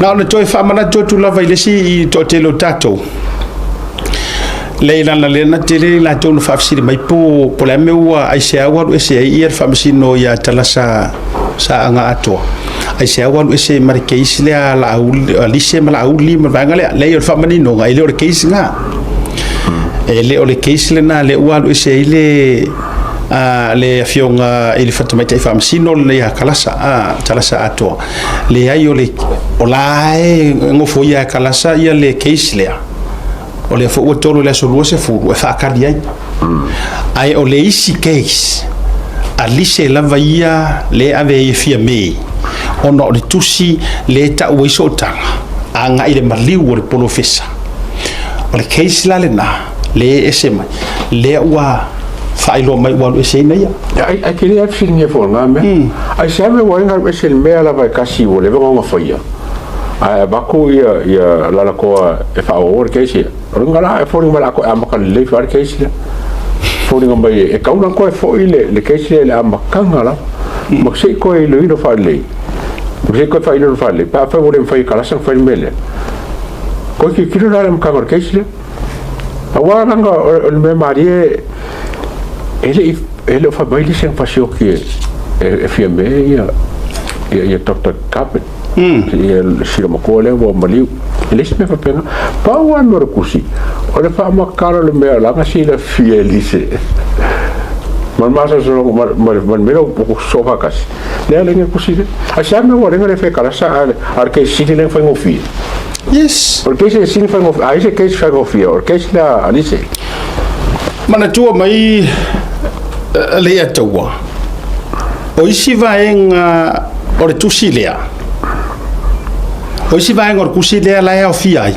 Na ona toe faamanatu atu lava i le isi i toatele o tatou, le lana lea na tele i latou na faafesili mai po le a mea ua aisea ua alu ese ai ia le faamasino ia Talasa Saaga Atoa, aisea ua alu ese ma le case lea a Laauli, a Lise ma Laauli ma le vaega lea. Leai, o le faamaninoga, e le o le case lena. E le o le case lena lea ua alu ese ai le afioga i le Tamaitai Faamasino lenei ia Talasa, Talasa Atoa. Leai, o le o la e gofoia e Kalasa ia le case lea. O lea foi ua tolu i le aso 20 e faatali ai. Ae o le isi case a Lise lava ia le ave ai e Fiame, ona o le tusi le tau ai sootaga agai i le maliu o le polofesa. O le case la lena le ese mai, lea ua faailoa mai ua alu ese ai na ia. Ai ai ke le fesiligia foi o lena mea. Ai se ame ua alu ese i le mea lava e tasi ua leva ona faia. Ae avatu ia ia lalakoa e faaoo le case ia. O le la e foliga mai la koe amata lelei fa le case lea. Foliga mai e kau na koe foi le case lea i le amataga lava. Ma se i koe iloilo faalelei. Ma se i koe faailo faalelei. Pa afai ua le mafai e Kalasa ona fai le mea lea. Koe tilotilo la i le amataga o le case lea. Aua leaga o le mea malie e le i e le o fai mai le isi na fasioti e Fiame ia Dr. Carpet. Ia le silomatua lea ua maliu. E le isi mea faapena. Pau lava le mea o le tusi, o le faamatala o le mea leaga silafia e Lise. Ma le masalosaloga ma le mea lea ua sosoo faatasi. Lea le tusi lea. Ae se a mea ua lenga le fai Kalasa a o le case sili lea na faigofie. Yes. O le case e sili faigofie, a i se case faigofie, o le case lea a Lise. Manatua mai le ia taua, o isi vaega o le tusi lea, o isi vaega o le tusi lea la e aofia ai,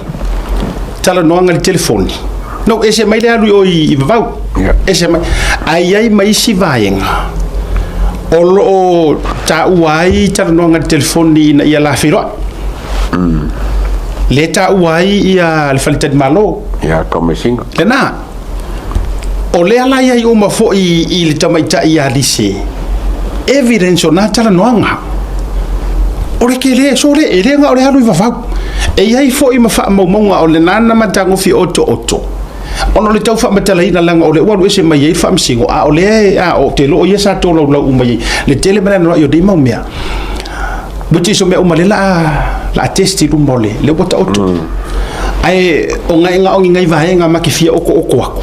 talanoaga i le telefoni. No, ese mai le alu i o i Vavau. Ese mai. Ae i ai ma isi vaega o lo o taua ai talanoaga i le telefoni ina ia la feiloai. Le taua ai ia le faletalimalo. Ia, taumeasina. Lena. O lea la i ai uma foi i le tamaitai ia Lise, evidence o na talanoaga. O le tele, sole, e le na o le alu i Vavau. E i ai foi ma faamaumauga o lena na matagofie otooto, ona o le tau faamatalaina leaga o lea ua alu ese mai ai le faamasino, a o lea a o te loo ia sa tolaulau uma i le tele ma le anoai o nei mau mea. Which is o mea uma lea la a test i luma o le lea ua taoto. Ae o ngai o ni ngai vaega ma ke fia okooko aku.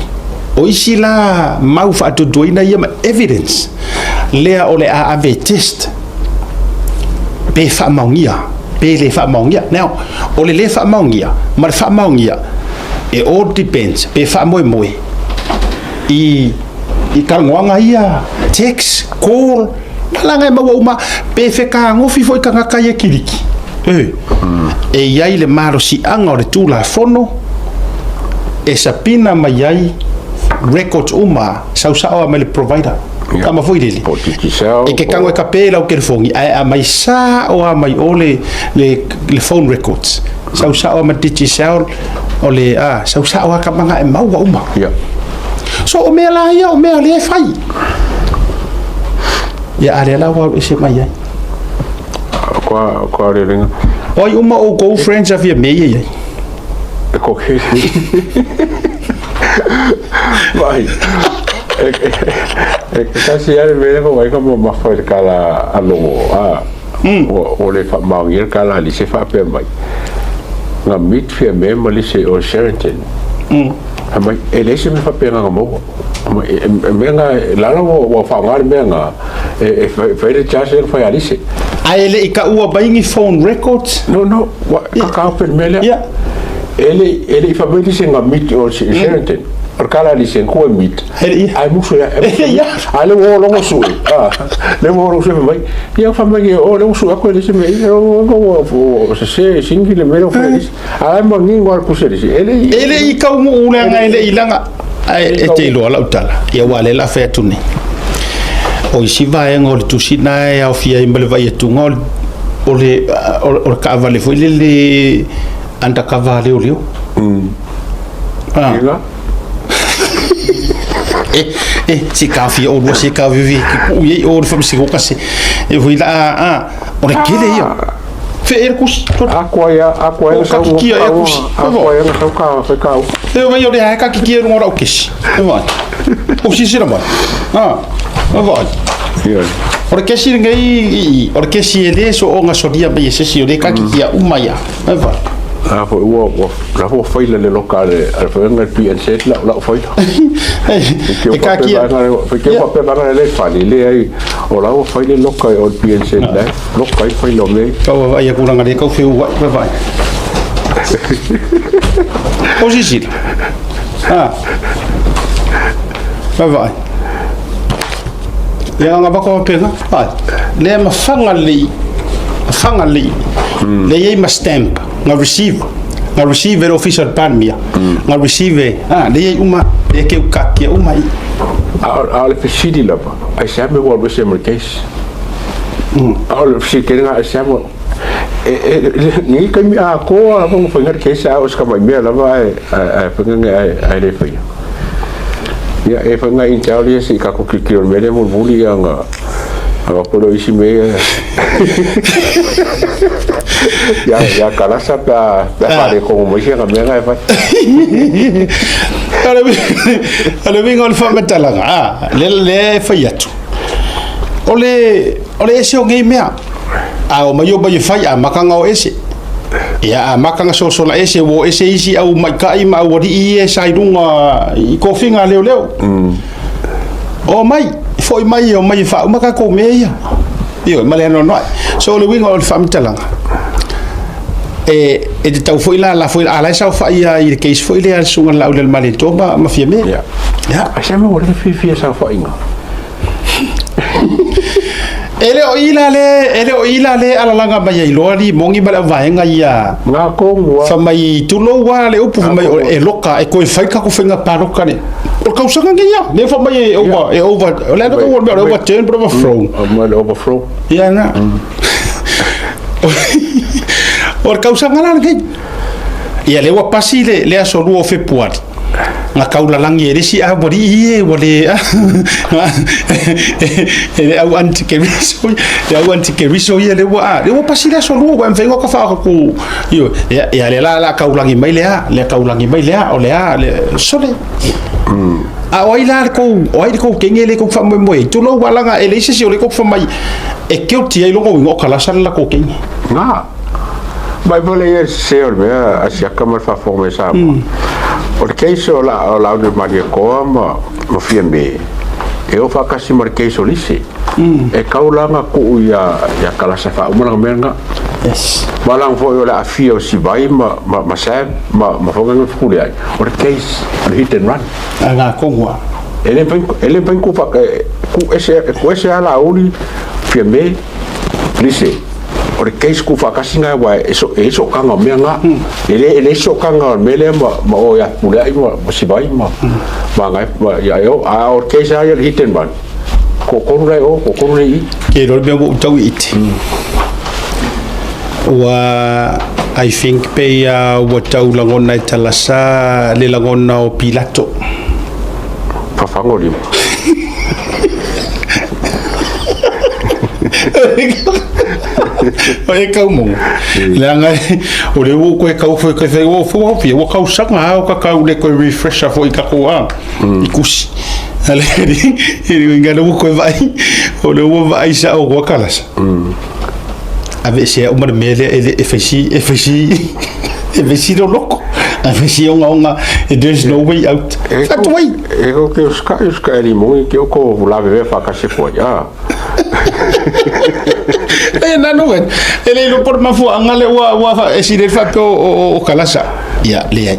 O isi la mau faatuatuaina ia ma evidence lea o le a ave e test pe faamaonia pe le faamaonia. Now, o le le faamaonia ma le faamaonia, it all depends pe faamoemoe i talanoaga ia, text, call, laga e maua uma pe fekagofi foi tagata ia kiliki. E i ai le malosiaga o le Tulafono e sapina mai ai records uma sausao a mai le provider. Tama foi lele. Po Digicel. E ke kango e ka pe lau telefoni ae a mai sao a mai o le phone records. Sausao a mai Digicel o le a sausao a ka manga e maua uma. So o mea la ia o mea le fai. Ia a lea la ua alu ese mai ai. Kua rerenga. O ai uma o kou friends a fia me ia ai. E ko ke. Vai. E kasi ale mele ko wai ka mo mafai le kala a logo a. O le faamaonia le kala a Lise faapea mai. Nga meet fia me ma Lise o Sheraton. Mai e le se me faapea nga maua. E mea nga lala ua faaaoga le mea nga e fai le charge le fai a Lise. Ae le i taua mai ni phone records? No, ka ka pe le mea lea. E le i fai mai Lise nga meet o Sheraton. O le kala a Lise ku e meet. Ai musu ia. Ai le ua logo sui. Le ua logo sui mai. Ia fa mai o le usu aku e Lise me i o o se se singi le mea o fai Lise. Ai ma ngingo al kusi Lise. E le i E le i kaunuu leaga e le i laga. Ae e te iloa lau tala, ia ua le la fai atu nei. O isi vaega o le tusi na e aofia ai ma le vaai atuga o le taavale foi lele undercover a leoleo. Ila. E si kaofia o lua se kaofi ki ku i o le faamasinoga se e foi la a o le kele ia. Fe e le kusi. Akua ia, akua ia O sau. kakikia ia kusi. Akua ia sau ka fai ka. E vai o le ae kakikia i luga o lau kesi. E vai. O sisila mai. Ah, e vai. Ia. O le kesi lenei i i, o le kesi e le soonga solia mai e sesi o le kakikia uma ia. E vai. La foi ua ua la foi faila le loka le ale foi ngai PNC la la faila. E kakia. Ke ke pa pe vanga le fali le ai o la ua faila loka o PNC la loka i faila me. Kau ai aku langa le kau feu wai vai vai. O sisila. Ah. Vai vai. Le nga ba ko penga. Ai. Le ma fanga le fanga le. Le ei ma stamp nga receive. Nga receive e official palmia. Nga receive ah le ei uma e ke ukakia uma i. A o le fesili lava, ai se ame ua alu ese ma le case. A o le fesili tele lena, ai se ame e e nei taimi atoa lava na faina le case a o se tamai mea lava ae ae faina ae ae le faia. Ia e faina intel ia se i tatou tilotilo i le mea lea mulimuli ia ona avatu lea o isi mea ia. Ia ia Kalasa pe a pe a faaletonu mai si ana mea na e fai. O le uiga o le faamatalaga, a, le lea e fai atu. O le, o le ese o nei mea. A o mai o mai e fai, a makanga o ese. Ia, a makanga sosola ese, ua o ese isi au maikai ma au alii ia e sa i luga i kofiga a leoleo. O mai, foi mai, o mai e faauma tatou mea ia. Ioe, ma le anoanoai. So, o le uiga o le faamatalaga, e, e tatau foi la, la foi, a la e saofai lava i le case foi lea a le Susuga i le Laaulialemalietoa ma, ma Fiame. Ia. Ia. Ai se mea ua leva fiafia saofaiga. E le o i la le, e le o i la le alalaga mai ai loa limogi ma le auvaega ia. Nga tonu a. Fa mai tulou a le upu fa mai e loka e koe fai kako faiga paloka le. O le kausaga nei ia, le fa mai e over, e over, o le ana o le overturn po overthrow. O le overthrow. Ia na. O le kausaga la lenei. Ia lea ua pasi le, le aso 2 o Fepuari. Nga kaulalagi e le isi aualii e ua le e le au antikeriso le au antikeriso ia le ua le ua pasi le aso lua ua mafai ona faaku ioe ia ia le la la kaulagi mai lea le kaulagi mai lea o lea le sole a o ai la le kou o ai le kou kenge le kou faamoemoe ai tulou ua laga e leai se isi o le kou fai mai e guilty ai lona uiga o kalasa le latou kenge. Na. Mai vale ia le sese o le mea a siaka ma le faafofoga mai a Samoa. O le case o la o Lauli Malietoa ma ma Fiame, e o faatasi ma le case o Lise. E tau la ona tuu ia ia Kalasa faauma lana mea lena. Yes. Ma lana foi o le aafia o Sivai ma ma ma Sam ma ma Fogaga ma Fepuleai, o le case o le hit and run. A ngā kongua. E le mafai e le mafai ona tuu faa tuu ese tuu ese lava Lauli, Fiame, Lise. O le case ku faatasi na aua e so e i ai sootaga o mea na. E le e leai se sootaga o le mea lea ma ma o ia Fepuleai ma ma Sivai ma ma agai ma ia e o a o le case lava ia o le hit and run, toatolu la e o, toatolu la e i i. Ke iloa le mea ua ou tau i iti. Ua I think pei a ua tau lagona e Talasa le lagona o Pilato. Fafaga o lima. O e kau mo. Leaga o le ua koe kau foi koe ua fua fia ua kau sanga ha o ka kau le koe refresher foi ka ko a i kusi. Ale i inga le ua koe vai o le ua vai sa o kua kalasa. Aveesea uma le mea lea e le e faisi e faisi e faisi loloko. A faisi ongaonga there's no way out. Fatu ai. E ko ke uska uska e limoni ke o ko lavevea whakase koe. Ah. E nanu e. E le ilo por mafuaanga le ua ua e sile whape o o o kalasa. Ia leai.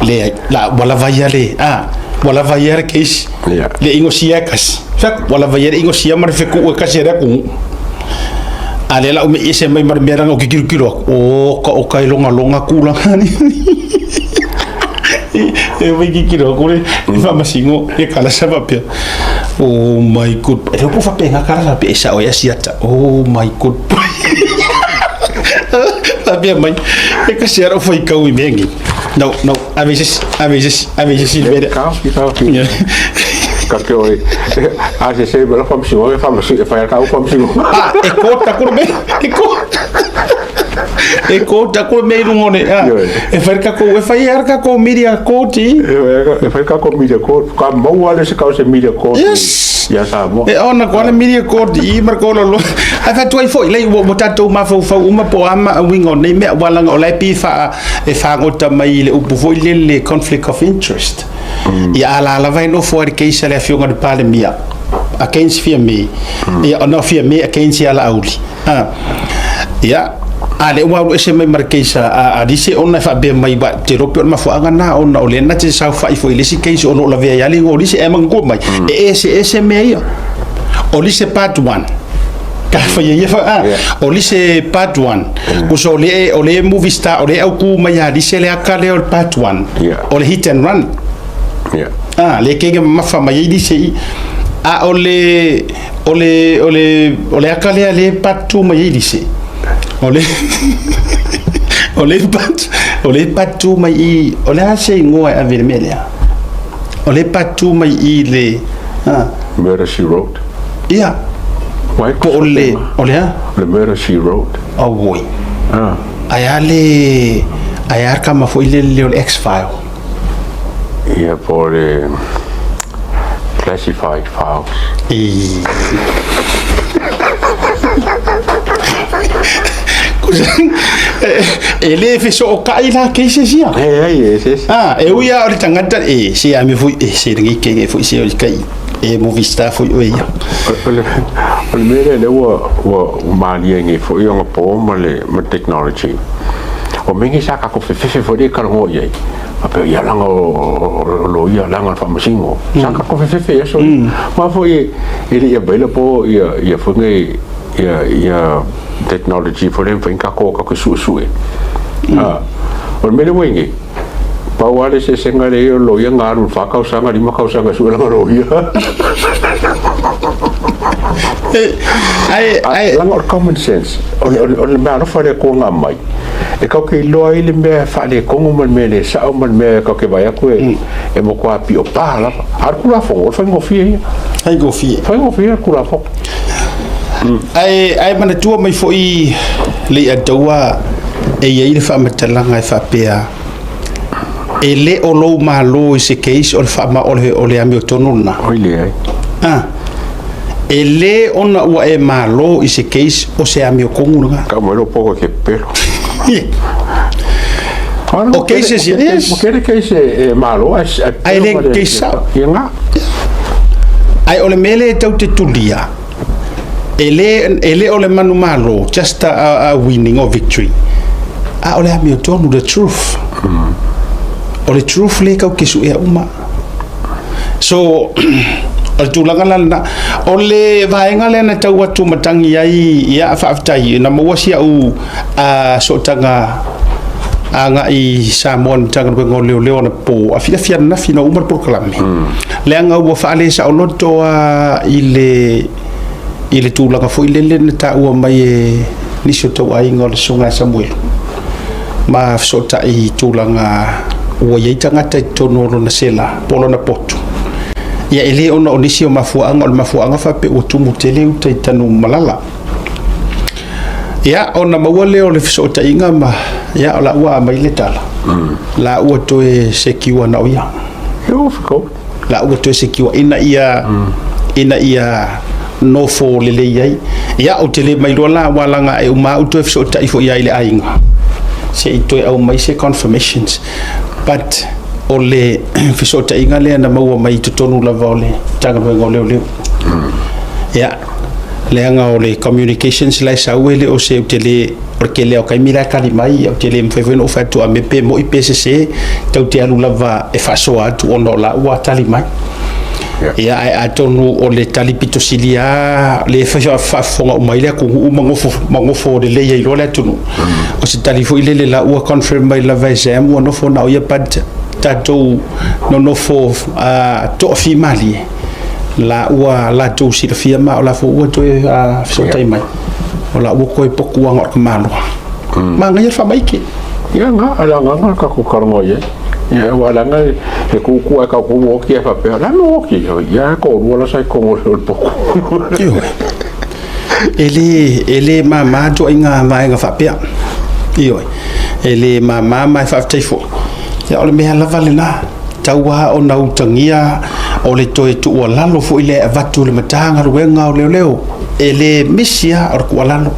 Leai. La ua lava ia le ah ua lava ia le case. Ia. Le ingosia e kasi. Fak ua lava ia le ingosia ma le feku'u e kasi e le akugu. A lea la ua me'i ese mai ma le mea leaga o kikilokilo aku, oka oka e logalonga kulaga ni. E mai kikilo aku le faamasino e kalasa faapea, oh my god, e le o po faapena kalasa faapea e sao ai asiata, oh my god. Faapea mai, e kasi lava lou faitau i mea nei. No, no, ave i se isi, ave i se isi, ave i se isi i le mea lea. Kaofi, kaofi. Ka ke oi, a se se mea faamasinoga e faamasino, e fai lava ka au faamasinoga. Ah, e kota kuru mea, e kota. E court a koe mea i runga o le, a, e fai le tatou, e fai lava le tatou media court i. E fai le tatou media court, ka maua le se kau se media court yes. Ia Samoa. E ona koa le media court i ma ko lolo. Ai fa tuai foi lei ua tatou mafaufau uma po ama a winga o nei mea ua langa o lai pi fa e fagota mai le upu foi le le conflict of interest. Ia ala lava e nofo ai le case a le afioga i le Palemia against Fiame. Ia ona o Fiame against ia Laauli. Ah. Ia, a le ua alu ese mai ma le case a Lise ona e faapea mai wa te lope o le mafuaaga na ona o lea na te saofai foi i le isi case o lo o lavea ai lava le igoa o Lise ae manatua mai e eseese mea ia. O Lise part 1 ka fai ia fa ah, o Lise part 1 kuso o le o le movie star o le autu mai ia Lise le aka lea o le part 1 o le hit and run. Ah, le kege mamafa mai ai Lise i a o le O le, o le, o le aka lea le patu mai ai lise. O le, o le patu, o le patu mai i, o le a se ingoa e ave le mea lea? O le patu mai i le, ha. Murder She Wrote. Ia. Wai Po o le, o le a? Le Murder She Wrote. Auoi. Ah. Ai a le, ai a kama foi le le o le X-File. Ia po o le Classified files. E le fesootai la cases ia. E ai, e se. Ah, e ui lava o le tagata e se ame foi e se lenei kege foi se o le kai e movie star foi oe ia. O le o le mea lea lea ua ua malie nei foi ona po ma le ma technology. O mea nei sa tatou fefefe foi lea e talanoa i ai. Faapea, ia leaga o loia, leaga o le faamasino. Sa tatou fefefe i aso ia. Ma foi e le i available ia, ia foi nei, ia, ia technology foi lea e mafai ona tatou o tatou suesue. O le mea lea ua i ai nei, pau lava le eseesega lea i ai o le loia na alu i le fa tausaga, lima tausaga e sue lana loia. Ai, ai, Leaga o le common sense, o le, o le, o le meaalofa lea e na aumai, E kau ke iloa ai le mea e faaletonu ma le mea e le sao ma le mea e kau ke vaai atu e, e matua pio pa lava. A o le Tulafono, o le faigofie ia. Faigofie. Faigofie le Tulafono. Ae, ae manatua mai foi le Iataua e i ai le faamatalaga e faapea, e le o lou Malo i se case o le faama, o le, o le amiotonu lena. Oi leai. Ah. E le ona ua e malo i se case o se amiotonu lena. Tau mai lou poko e ke pepelo. O cases ia, yes. O kele case e malo ai Ai le case sao. Ia nga. Ai o le mea lea e tau te tulia, e le, e le o le manumalo, just a winning or victory, a o le amiotonu, the truth. O le truth lea e tau te suea uma. So, o le tulaga la lena. O le vaega lea na tau atu matangi ai, ia, faafetai, na maua si au sootaga agai i Samoa i le Matagaluega o Leoleo anapo, afiafi ananafi ina ua uma le polokalame. Leaga ua faalesaoloto lava i le, i le tulaga foi lele na taua mai e nisi o tauaiga o le Susuga ia Samuelu ma fesootai i tulaga ua i ai tagata i totonu o lona sela po o lona potu. Ia e le ona o nisi o mafuaaga, o le mafuaaga faapea ua tumu tele uta i Tanumalala. Ia, ona maua lea o le fesootaiga ma, ia, o la ua aumai le tala. La ua toe secure na o ia. La ua toe secure ina ia, ina ia nofo lelei ai. Ia, ou te le mailoa la, aua leaga e uma au toe fesootai foi i ai i le aiga, se i toe aumai se confirmations. But, o le fesootaiga lea na maua mai i totonu lava o le Matagaluega o Leoleo. Ia, leaga o le communications la e sau e le o se, ou te le, o le tele lava o taimi la e tali mai, ou te le mafai foi ona ou fai atu a mea pe moi pe sese, tatou te alu lava e faasoa atu ona o la ua tali mai. Ia, ae atonu o le tali pito sili lava lea e faafofoga uma ai le atunuu ma nofo, ma nofo lelei ai loa le atunuu. O se tali foi lele la ua confirm mai lava e Sam ua nofo na o ia but tatou nonofo toafimalie la ua latou silafia ma o la foi ua toe fesootai mai o la ua toe potu aga o le tamaloa. Manaia le faamaite. Ia na, o le agaga o le tatou talanoa i ai. Ia, aua leaga e tutu lava e tatou oti ae faapea, o le a le mea ua oti? Ia, e toalua la sa i totonu o le potu. Ioe. E le, e le mama ituaiga vaega faapea. Ioe, e le māmā ma e faafetai foi. Ia o le mea lava lena, tau lava ona utagia o le toe tuualalo foi lea e avatu i le Matagaluega o Leoleo, e le misi lava o le tuualalo.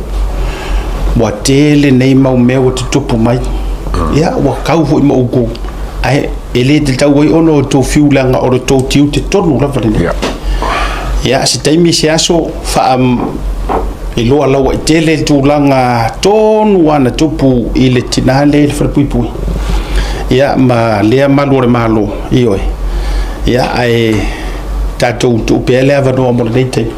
Ua tele nei mau mea ua tutupu mai, ia ua tau foi ma outou, ae e le tatau ai ona outou fiu leaga o le tou tiute tonu lava lenei. Ia, se taimi se aso faa iloa lauaitele le tulaga tonu lava na tupu i le tina lea i le falepuipui, ia ma lea malu o le Malo, ioe. Ia, ae tatou tuu pea le avanoa mo lenei taimi.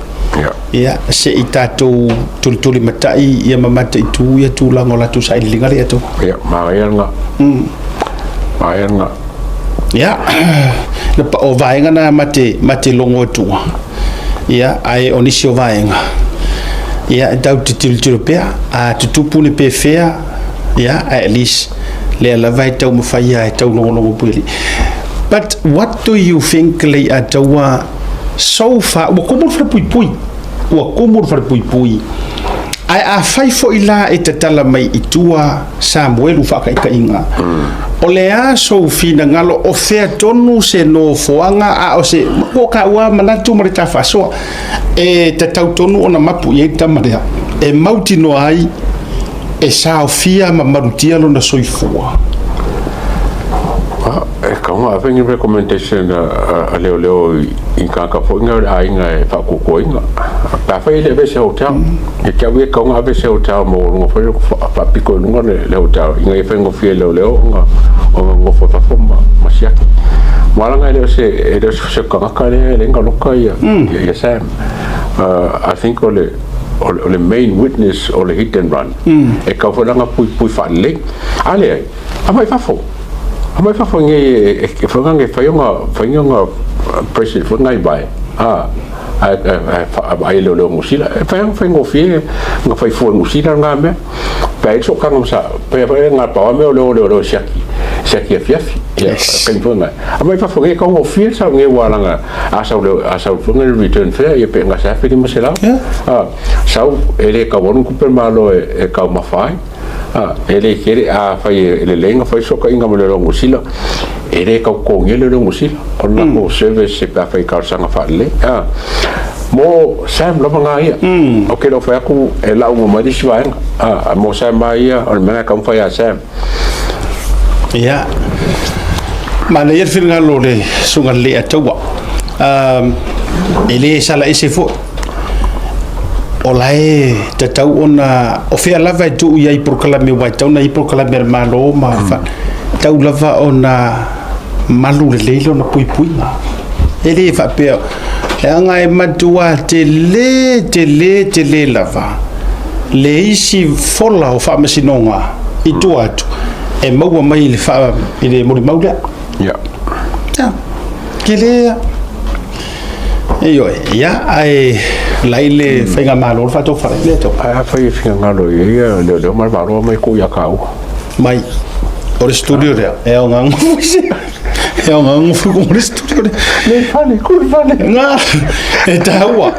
Ia, se i tatou tulitulimatai ia ma mataitu ia tulaga o latou sailiiliga lea e atau. Ia, manaia lena. Manaia lena. Ia, o vaega na ma te, ma te logo atua. Ia, ae o nisi o vaega, ia, e tau te tilotilo pea, a tutupu ni pefea, ia, at least, lea lava e taumafai lava e taulogologo pea. But what do you think, Leiataua, so far, ua tumu le falepuipui, ua tumu le falepuipui, ae afai foi la e tatala mai i tua Samuelu faataitaiga, o le a sou finagalo o fea tonu se nofoaga a o se ua taua manatu ma le ta faasoa e tatau tonu ona mapu i ai le tama lea e mautinoa ai e saofia ma malutia lona soifua. E tatau ona ave ni recommendation a leoleo i tagata foi nei o le aiga e faakukuaina. Pe afai e le avea i se hotel, ia te au ia e tatau ona ave i se hotel maualuga foi lea faapito i luga le hotel ina ia faigofie e leoleo ona nonofo i fafo ma siaki. Aua leaga e le o se e le o se tagata lea e leai na loka ia Sam. I think o le o le main witness o le hit and run e tatau foi la ona puipui faalelei. A leai, Aumai fafo. Aumai fafo i nei e whai ngange whai onga whai onga president whai ngai vai. A a ai leo leo ngusila. E whai whai ngofie nga whai fua ngusila nga mea. Pe ai so kanga msa pe whai nga pawa mea leo leo leo siaki. Siaki afi afi. Yes. Kai fua ngai. Aumai fafo ngai ka ngofie sa ngai walanga a sau leo a sau fua ngai return fare ia pe nga sa whiri maselau. Yeah. A sau e le ka wanu kupe malo e kau mawhai. A, e le kere, a fai e lelei na fai sokainga ma le longosila, e le kaukongia le longosila, o le lako service e pe a fai talosaga faalelei. A, mo Sam lava nga ia. Ok, lau fai atu e lau uma mai le isi vaega. A, mo Sam lava ia, o le mea lena e taumafai ia Sam. Ia, manaia le finagalo o le Susuga Leiataua. E le sala ese foi. O la e tatau ona o fea lava e tuu i ai polokalame aua e tatau ona i ai polokalame a le Malo ma tatau lava ona malu lelei lona puipuiga. E le faapea, leaga e matua tele tele tele lava le isi fola o faamasinoga i tua atu e maua mai i le faa, i le molimau lea. Ia. Ia, tele lava. Ioe, ia, ae lai le faigamalo le faatofalai lea tau. Ae afai e finagalo i ai ia leoleo ma le Malo mai kou ia kāua. Mai, o le studio lea, e aoga gofo i se, e aoga gofo i le studio lea. Le fale, ku le fale. Ngā, e tāua.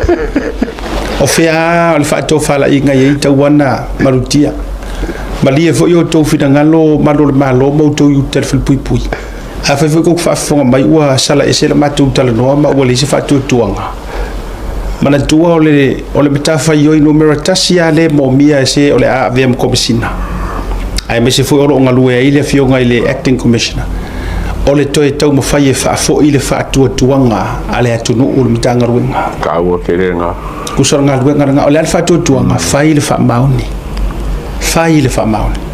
O fea o le faatofalaiga i ai tau ana malutia. Malie foi outou finagalo malo le Malo ma outou i uta i le falepuipui. Afai foi kou faafofoga mai ua sala ese le matou talanoa ma ua leai se faatuatuaga, manatua o le, o le matafaioi numera tasi lava lea e moomia e se o le a avea ma Komesina, aemaise foi o lo o galue ai le Afioga i le Acting Commissioner, o le toe taumafai e faafoi le faatuatuaga a le atunuu i le Matagaluega. Taua tele lena. Tusa o le galuega lena. O le a le faatuatuaga? Fai le faamaoni. Fai le faamaoni.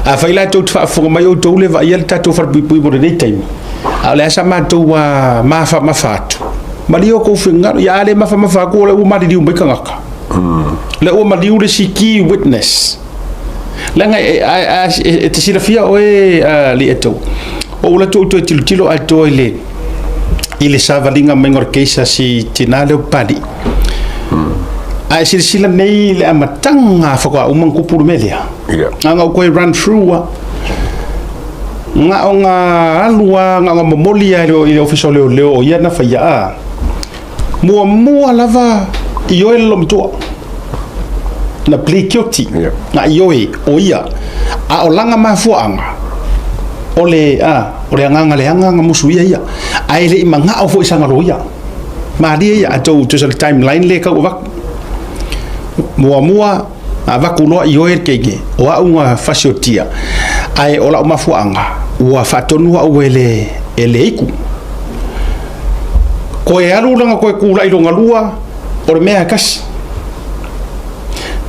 Afai la tou te faafofoga mai outou le vaaia le tatou falepuipui mo lenei taimi, a o le a sa matou mafamafa atu, malie outou finagalo, ia a le mafamafa atu o lea ua maliliu mai tagata. O lea ua maliu le isi key witness. Leaga e te silafia oe Leiataua, o ou alu atu ou toe tilotilo atoa i le i le savaliga maiga o le case a si tina lea o Papalii. A e silasila nei i le amataga faatoa uma ona tupu le mea lea. Yeah. Na ona ou toe run through lava. Na ona alu lava, na ona momoli lava i le Ofisa o Leoleo o ia na faia a. Muamua lava ioe le loomatua. Na plead guilty. Na ioe o ia. A o lana mafuaaga, o le, a, o le agaga leaga na musuia ia. Ae le i manao foi sana loia. Malie ia, atonu tusa le timeline lea e tau avatu. Muamua, avatu loa ioe le keiki, o au na fasiotia. Ae o lau mafuaaga, ua faatonu au e le, e le iku. Koe alu lana koe kula'i lona lua, o le mea e tasi.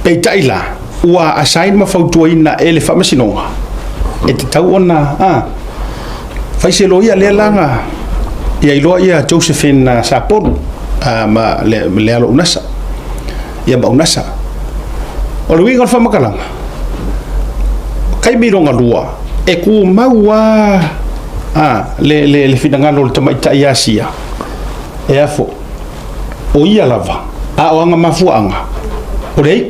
Peitai la, ua assign ma fautuaina e le Faamasinoga, e tatau ona fai se loia lea la na ia iloa ia Josephine Sapolu ma le alo Unasa, ia ma Unasa. O le uiga o le faamatalaga, taimi lona lua, e tumau lava le finagalo o le tamaitai Asia, e afo, o ia lava, a o ana mafuaaga, o le iu,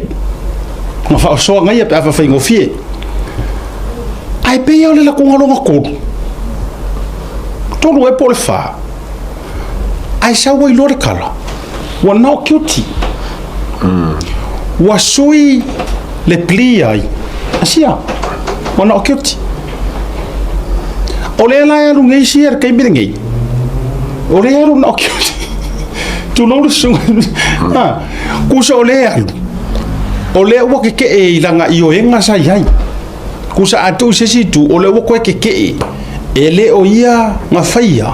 na faasoa ia pe a faafaigofie. Ae pei o le lakoga lona tolu, tolu e po o le fa, ae sau ai loa le tala, ua not guilty. Ua sui le plea ai, asia, ua not guilty. O lea la e alu nei sia le taimi lenei, o lea e alu not guilty. Tulou le susuga. Kusa o lea e alu, o lea ua kekee i lana ioega sa i ai. Kusa a tuu i se isi itu, o lea ua koe kekee, e le o ia na faia.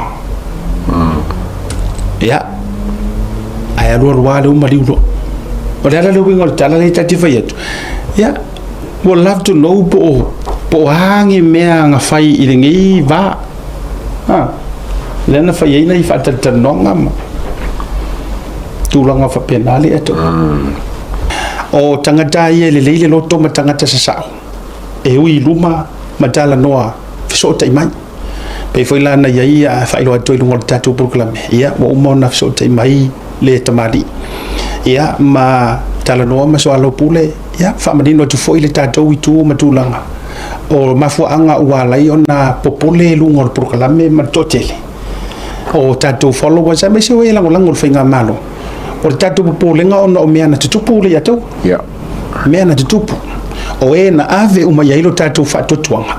Ia, ae alu alu lava lea ua maliu loa. O le ala le uiga o le tala lea ta te fai atu. Ia, would love to know po o a ni mea na fai i lenei va. Lea na fai ai nai faatalatalanoaga ma tulaga faapena le atu. O tagata ia e lelei le loto ma tagata sasao, e ui i luma ma talanoa fesootai mai. Pei foi la na i ai a faailoa atu ai i luga o le tatou polokalame, ia ua uma ona fesootai mai le tamalii. Ia ma talanoa ma soalaupule, ia faamanino atu foi le tatou itu ma tulaga o mafuaaga ua ala ai ona popole i luga o le polokalame ma le toatele o tatou followers aemaise o e lagolago i le faigamalo. O le tatou popolega ona o mea na tutupu le ia outou. Mea na tutupu. O e na ave uma i ai lo tatou faatuatuaga,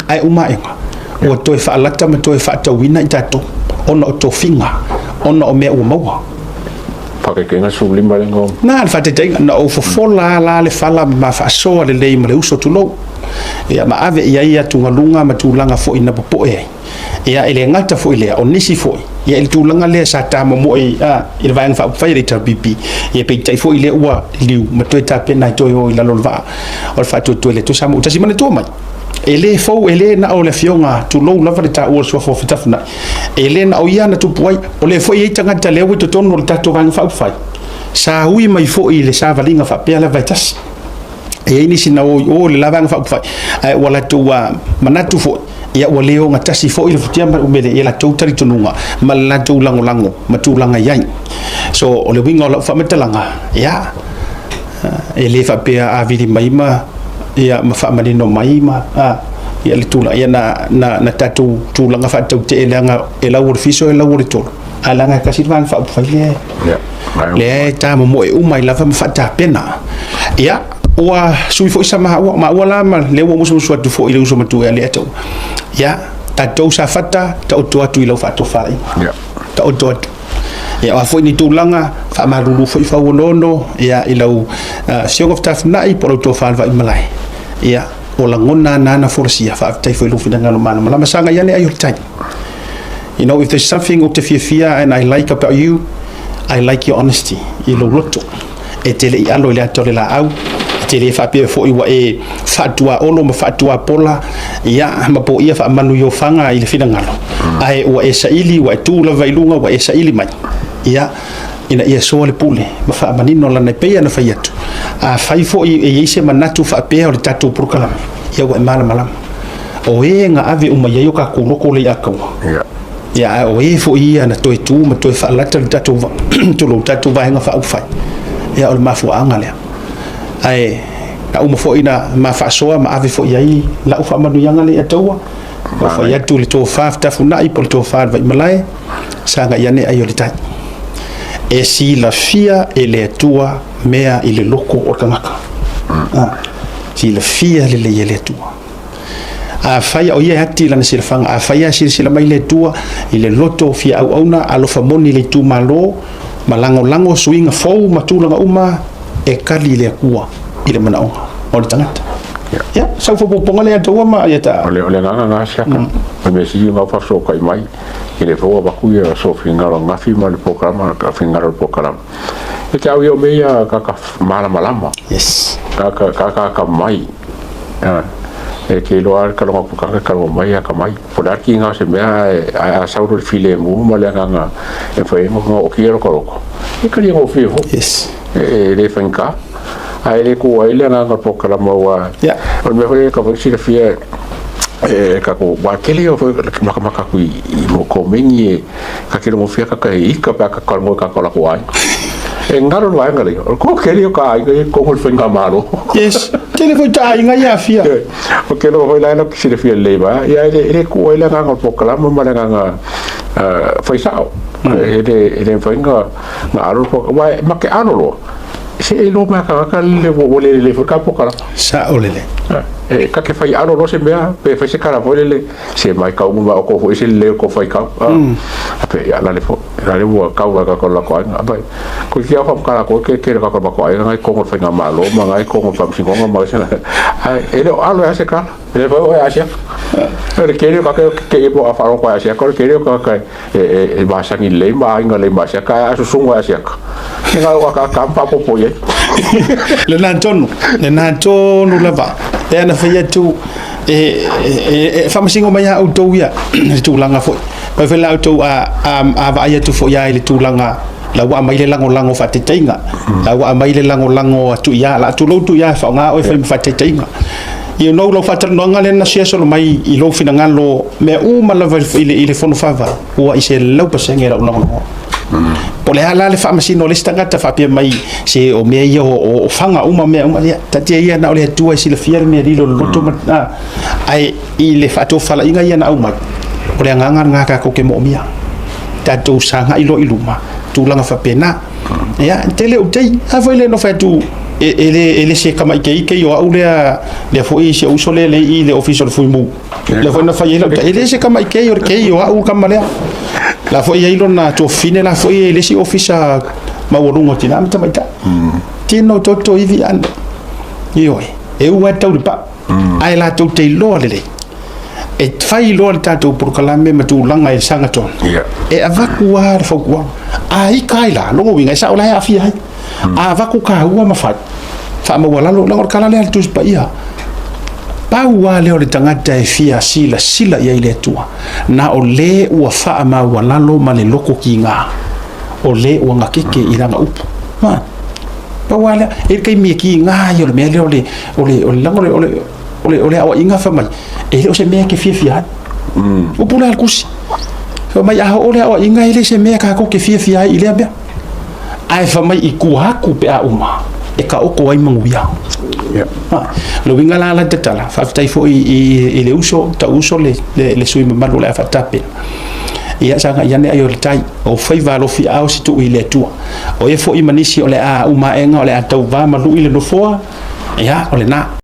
ae uma aega, ua toe faalata ma toe faatauina i tatou, ona o tofiga, ona o mea ua maua. Faataitaiga 15 lea na Na le faataitaiga, na ou fofola la le fala ma faasoa lelei ma le uso tulou. Ia ma ave i ai atugaluga ma tulaga foi na popoe ai. Ia e le gata foi lea, o nisi foi, ia i le tulaga lea sa tamomoe i le Vaega Faaupufai a le HRPP, ia peitai foi lea ua liu ma toe tapena e toe o i lalo o le vaa o le faatuatua i le Atua Samoa ua tasi. Manatua mai, e le fou, e le na o le afioga, tulou lava le taua o le suafa o Fetafunai, e le na o ia na tupu ai, o lea foi e i ai tagata lea ua i totonu o le tatou Vaega Faaupufai, sa ui mai foi i le savaliga faapea lava e tasi. E i ai nisi na o i o i le la Vaega Faaupufai, ae ua latou manatu foi, ia ua le ogatasi foi le futia ma le umele i latou talitonuga ma le latou lagolago ma tulaga i ai. So, o le uiga o lau faamatalaga, ia, e le faapea a vili mai ma, ia, ma faamanino mai ma, ia le tulaga, ia na tatou tulaga faatautee leaga e lau o le fiso e lau o le tolo, ae leaga e tasi le Vaega Faaupufai lea, lea e tamomoe uma ai lava ma faatapena. Ia, ua sui foi sa maua, maua la ma lea ua musumusu atu foi i le uso matua ia Leataua. Ia, tatou Safata, taoto atu i lau faatofalaiga. Taoto atu. Ia, o a foi ni tulaga, faamalulu foi fauonono, ia, i lau afioga Fetafunai po o lau tofa le Vaimalae. Ia, o lagona na na folasia, faafetai foi i lou finagalo malamalama. Sagai ane ai o le tai. You know, if there's something ou te fiafia and I like about you, I like your honesty, i lou loto. E te le i alo i le ata o le laau, e te le faapea foi ua e faatuaolo ma faatuapola, ia, ma poia faamanu i ofaga i le finagalo. Ae ua e saili, ua e tu lava i luga, ua e saili mai. Ia, ina ia soa le pule ma faamanino lana e pei ona fai atu. A fai foi e i ai se manatu faapea o le tatou polokalame, ia ua e malamalama. O e na ave uma i ai o tatou loko le i ataua. Ia, ae o e foi ia na toe tu ma toe faalata le tatou, tulou, tatou Vaega Faaupufai. Ia, o le mafuaaga lea. Ae na uma foi na ma faasoa ma ave foi i ai lau faamanuiaga le i ataua. Ua fai atu le tofa Fetafunai po o le tofa le Vaimalae, sagai ane ai o le tai. E silafia e le Atua mea i le loko o le tagata. Silafia lelei e le Atua. Afai o ia e ati i lana silafaga, afai a silasila mai le Atua i le loto fia auauna, alofa moni i le itumalo, ma lagolago suiga fou ma tulaga uma, e kali le Atua i le manaoga o le tagata. Ia, sau faaopoopoga lea taua ma ia ta. O le agaga lena siaka. O le mea sili ona faafesootai mai, e le fou avatu ia so finagalo ananafi ma le polokalama, finagalo o le polokalama. E te au ia o mea ia tagata malamalama. Yes. Tagata atamai. E te iloa lava le taloga atu tagata e taloga mai e atamai. Po o le a le tiga o se mea ae a sau loa le filemu ma le agaga e mafai ai ona ootia lota loto, e talia gofie foi. Yes. E le faigata. Ae le tuua ai le agaga o le polokalama aua o le mea foi lea e tatau foi ona silafia e tatou, aua tele ia o matamata atu i mea o komeni e ta te logofia ta te ika pe a ta talanoa i tagata o latou aiga. E galo le vaega lea, o le toatele o ta aiga ia i totonu o le faigamalo. Yes, tele foi ta aiga ia aafia. Ou te iloa foi la e latou te silafia lelei mai, ia e le tuua ai le agaga o le polokalama ma le agaga fai sao. E le mafai ona alo le polokalama, aua ma te alo loa, se e iloa mai lava e tagata le ua le lelei foi le ta polokalama. Sao lelei. E ta te fai alo loa se mea, pe fai se tala foi lele, se matau uma mai outou foi se lelei o tou faitau. A pe ia lale foi, lale ua tau mai tatou latou aiga. Apai, ko te au whamkara koe ke ke tatou latou aiga ngai kongo whainga malo ma ngai kongo whamsingonga ma se. Ai e le o alo e se kala. E le foi o e asia. E le kere ka ke ke e po a wharo ko asia ko le kere ka ka e e e masangi lei ma aiga lei ma asia ka asu sungo asia ka. E ngā o ka ka pa po po ye. Le nā tonu, le nā tonu lava. E ana whai atu e faamasino mai ia outou ia le tulaga foi pai foi la outou a vaai atu foi ia i le tulaga la ua aumai le lagolago faataitaiga la ua aumai le lagolago atu ia la tulou tu ia e faaaoga oe fai ma faataitaiga ia nou lau faatalanoaga lea na siasolo mai i lou finagalo mea uma lava i le fono faavae ua i se 100% lau lagolago. Po o le a la le faamasino o le isi tagata faapea mai se o mea ia o faga uma mea uma ia taatia ia na o le Atua e silafia le mea lilo le loto ma ae i le faatofalaiga ia na aumai o le agaga lena tatou te moomia tatou sagai loa i luma tulaga faapena ia tele o tei a foi le no fai atu e le se kamaikeike o au lea lea foi si ou uso lea le i le ofisa o le Fuimu lea foi na fai ai lau e le se kamaikei o le kei o au kama lea la foi ai lona tuafafine la foi e le isi ofisa maualuga o tina ma tamaitai tino toto ivi ane ioe e ua tau le paa ae latou te iloa lelei e fai loa le tatou polokalame ma tulaga e sagatonu e avatu lava le fautuaga a ika ai la lona uiga e sao la e aafia ai a avatu taua ma fai faamaualalo leaga o le tala lea a le Tusi Paia pau lava lea o le tagata e fia silasila i ai le Atua na o le ua faamaualalo ma le loto kiga o le ua gakeke i lana upu ma pau lava lea e le taimi e kiga ai o le mea lea o le o le o le laga o le o le aoaiga fai mai e le o se mea e te fiafia ai upu lea a le Tusi fai mai a oo le aoaiga e le se mea tatou te fiafia ai i lea mea ae fai mai i tua atu pe a uma e taoto ai manuia. O le uiga la la tatala, faafetai foi i le uso, tau uso le sui mamalu o le a faatapena. Ia sagai ane ai o le tai, o faiva alofi ao se tuu i le Atua. O ia foi ma nisi o le a umaega o le a tauva ma lui le nofoa, ia o lena.